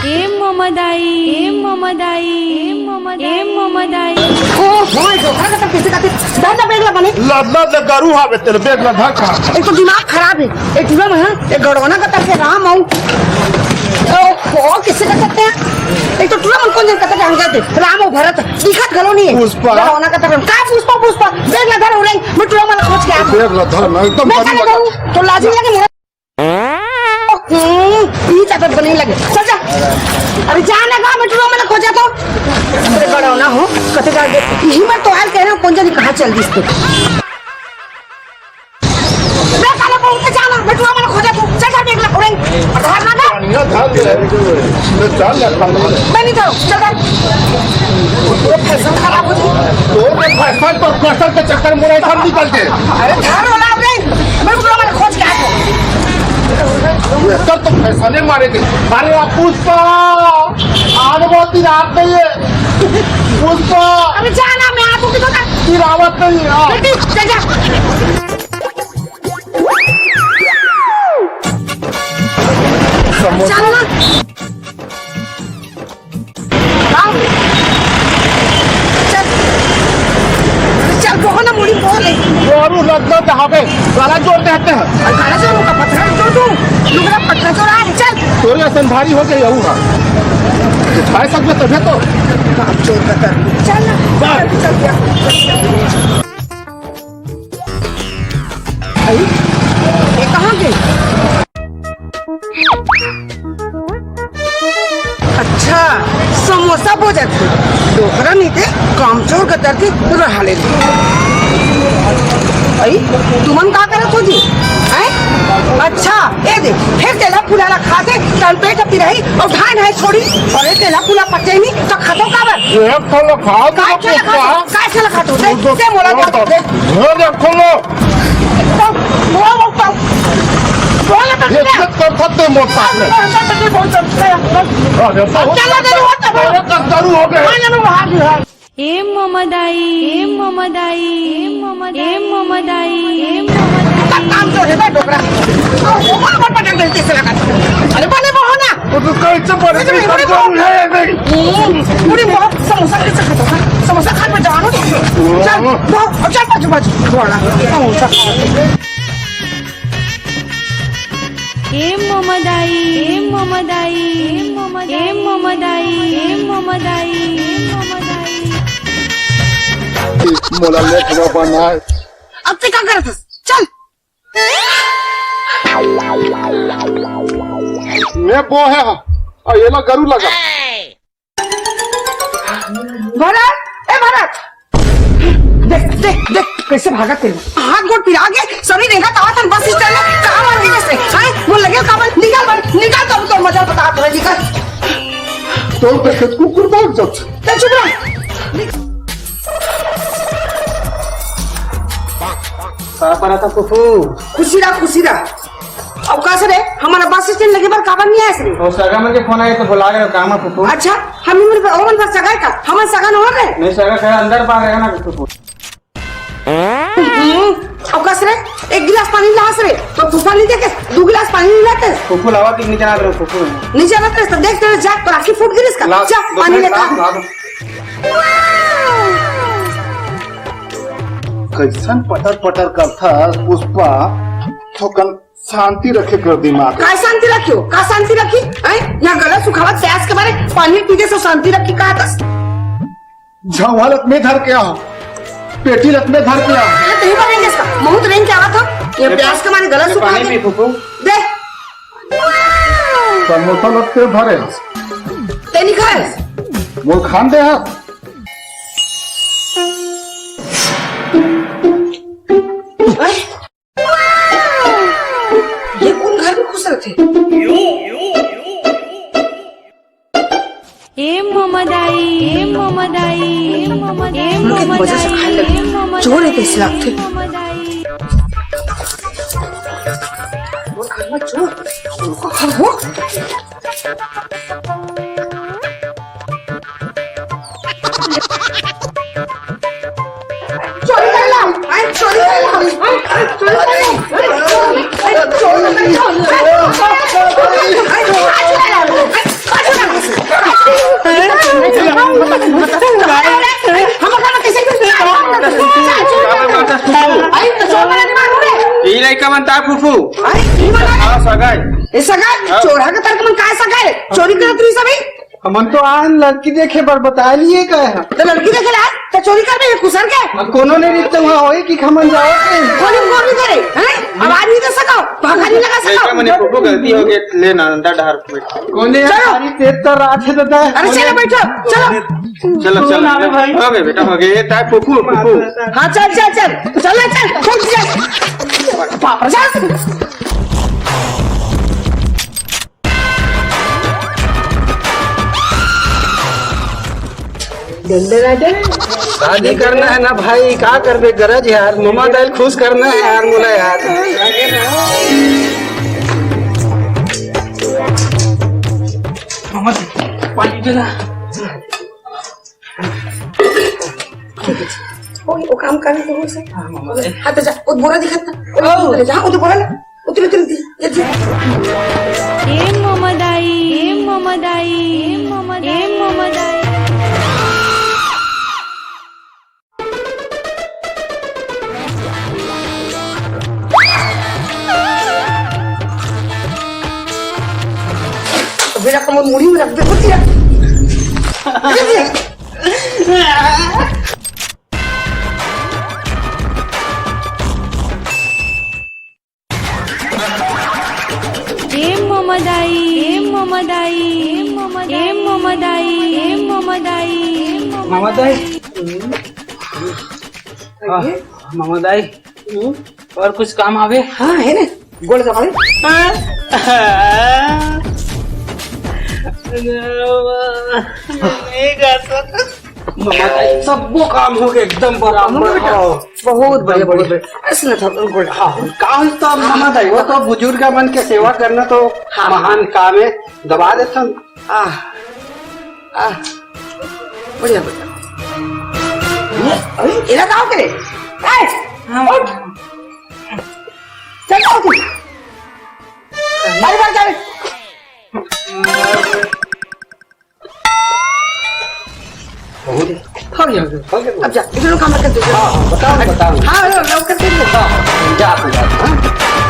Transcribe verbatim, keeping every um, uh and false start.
ए ममदाई, ए ममदाई, ए ममदाई, ए ममदाई। ओ, मोर धोखा का तो किसी का ती-, धर ना बैग ला बने। लद लद ले गरू हावे तेरे बैग ला धर का। एक तो दिमाग खराब है, एक टूरा में है, एक गड़ौना का तरफ से राम आऊ। ओ, ओ, किसी का करते हैं? एक तो टूरा मन कोन जन कथे जान गए थे, राम अउ भरत, दिखत घलो नहीं है। पुष्पा। गड़ौना का तरफ, का पुष्पा, पुष्पा? बैग ला धर उरे, मैं टूरा मन ला खोज के आत हूँ। बैग ला धर ना, एकदम मैं बड़ी चले लगा। जाऊँ, तो लाज नहीं लगे मेरा? हम्म, ई चादर बने लगे। चल जा। अरे जा ना गा, मैं टूरा मन ला खोजा तो। अरे गड़ौना हो, कथे का गे। यही मैं तो हाल कह रहे हो, कोन जनी कहाँ चल दिस तो। बे साला, बहुत जाना, मैं टूरा मन ला खोजा तो। चल जा, बैग ला, उरे। धर ना गा। बढ़िया धर ले। मैं चल ले, खा ले। मैं नहीं धरूँ, चल जा। पूरा फैशन खराब हो जाए। तो मैं फैशन पर फैशन के चक्कर में नहीं, सब निकल के। अरे धर वाला रे, मैं टूरा मन ला खोज के आत हूँ। ये तो फैसले मारेंगे। अरे आप पुष्पा, आने वाली रात नहीं है। पुष्पा। अरे जाना, मैं आ चुकी तो। फिर आवत नहीं है। जल्दी, चल जा। समोसा। चल ना। हाँ। चल। चल, बोहो ना, मुड़ी बोहो ले। जोरू लगना चाहबे, गाला जोर दे हटे हैं। और गाला जोर का पत्थर जोर दूं, लुगरा पत्थर जोर आ, चल। तोरे असन भारी हो गई हूँ ना। तो खाए सकबे तबे तो। बाप चोर का कर। चल ना। चल। चल, चल, चल। भाई, ये कहाँ गए? अच्छा, समोसा बोजत हे। डोकरा नहीं थे, कामचोर गतर के रहा ले। भाई, तुमन का करत हो जी? हैं? अच्छा, ए दे, फिर तेला फुलाला खा दे, तन पेट पिराही और धान है छोड़ी, अरे तेला फुला पचे नहीं, तो खातो काबर? एक ठो ला खा दे, काय चला खातो? काय चला खातो? दे, दे मोला दे। दे, दे, खोलो। ये इज्जत कर सकते मोटा है। अरे, बहुत अच्छा है। अरे, बहुत चला दे, बहुत अच्छा। अरे, कंगारू हो गए। ए ममदाई, ए ममदाई, ए ममदाई, ए ममदाई, ए ममदाई। काम तो है बे डोकरा। और वो कौन कौन पटक देते से लगा? अरे, बने वो हो ना। वो तो कहीं से बने, अरे, कहीं से बने, बने है नहीं। हम्म, पूरी बहुत समोसा कैसे खाता था? समोसा खा के जानो। चल, बहुत, अब चल, पाछू, पाछू, थोड़ा, समोसा खा। ए ममदाई, ए ममदाई, ए ममदाई, ए ममदाई, ए ममदाई, ए ममदाई। मोला लेट ना बनाए। अब ते का करत हस? चल। मैं वो है, और ये ला गरू लगा। भरत, ए भरत, देख, देख, देख, कैसे भागत हे। हाथ गोड़ पिरा के सभी रेंगत आवत हन बस स्टैंड में, कहाँ मर गए से? हैं? वो लगे का बन, निकल बन, निकल, तब तो मजा बता, निकल। तो देखे कुकुर भाग जात। ते चुप रह। का परा था फूफू? खुशी रह, खुशी रह। अउ का से रे, हमर बस स्टैंड लगे बर काबर नहीं आए से रे? ओ सगा मन के फोन आए तो बुला रहे हो काम है फूफू। अच्छा, हम मन, ओमन बस सगा है का? हमन सगा न हो रे? नहीं सगा का अंदर बाहर रहेगा ना फूफू। हम्म, अउ का से रे, एक गिलास पानी लास रे, तो फूफा नहीं देखे, दो गिलास पानी नहीं लाते। फूफू लावा कि नहीं जाना रहे फूफू। नहीं जाना तो देख तेरे जा, तो आखिर फूट गिरिस का। ला, जा, दो पानी मिनट, लेकर ला, आ। ला दो। कैसन पटर पटर करथा पुष्पा, थोकन शांति रखे कर दिमाग। का शांति रखियो? का शांति रखी? हैं? यहाँ गला सुखावत प्यास के मारे पानी पी के सो शांति रखी कहा था? झंवा लत में धर के आओ, पेटी लत में धर के आओ। पहले तही पर रेंगे इसका, बहुत रेंग के आवा था। ये प्यास के मारे गला ये सुखा पानी दे। पी फूफू। दे। समोसा लत के भरे। ते नहीं खाए? वो खान दे हाथ। अरे, ये कौन घर में घुस रहे थे? ए ममदाई, ए ममदाई, ए ममदाई, ए उनके वजह से ममदाई, खाए लगे। ए ममदाई, चोर है, कैसे लागथे? ए ममदाई। वो घर में चोर, चोर को खा वो। चोरी कर ला, आई चोरी कर ला, आई चोरी कर ला, आई चोरी कर ला, आई चोरी कर ला। मन ताय फूफू। अरे, ये वाला है। हाँ, सगा हे। ये सगा हे? हाँ। चोरहा के तरह के मन काय सगा हे? चोरी करत रहिस हे भाई। हमन तो आन लड़की देखे बर बताय लिए गए हैं। त लड़की देखे ला, त चोरी करबे, ये कुसर के? अब कोनो नहीं रिश्ते वहाँ होई कि हमन जाओ के। कोनी, कोनी करे, हैं? आवाज नहीं दे सको, भाखा नहीं लगा सको। बेटा, मने फूफू गलती हो गई, ले ना, अंदर डहर। कोने चलो। हमारी तेज तो रात है दादा। अरे चलो बैठो, चलो। चलो, चलो। हो गए बेटा, हो गए। ये ताय फूफू, फूफू। हाँ, चल, चल, चल। चल, चल, चल, चल। बाप रे, चल। शादी करना है ना भाई, का करबे, गरज है यार, ममा दाई ल खुश करना है यार, मोला यार। ममा, पानी दे ना। वो, वो काम करना तो हो सकता। हाँ, ममा दाई। हाँ, तो जा, वो बोरा दिखा था। ओ। जा, वो तो बोरा ला। उतर, उतर, उतर, ये, ये। ए ममा दाई, ए ममा दाई, ए ममा दाई, ए ममा दाई। अबे, रख, मैं मुड़ी में रख दे, कुछ यार। ए ममा दाई, ए ममा दाई, ए ममा दाई, ए ममा दाई, ए ममा दाई, ए ममा ममा दाई। दाई। आह, ममा दाई। हम्म। और कुछ काम आवे? हाँ, है ना। गोड़ दबावे। नहीं कर सकता। ममा दाई, सबो काम हो गए एकदम बराबर। हो गया बेटा। हाँ। बहुत बढ़िया, बहुत बढ़िया। ऐसे ना था, गोड़। हाँ, काम तो ममा दाई, वो तो बुजुर्ग मन के सेवा करना तो हाँ। महान काम है। दबा देता हूँ। आह, आह, बढ़िया, बढ़िया। ये, अरे, एला का करे? ए, हाँ, उठ। हाँ। चल, उठ। बारी, बारी, चल। बहुत हो गया, हो गया। अब जा, इधर काम कर दे। हाँ, हाँ, बताओ, बताओ। हाँ, लो, लो, कर दे। हाँ, हाँ, जा, तू जा, हाँ।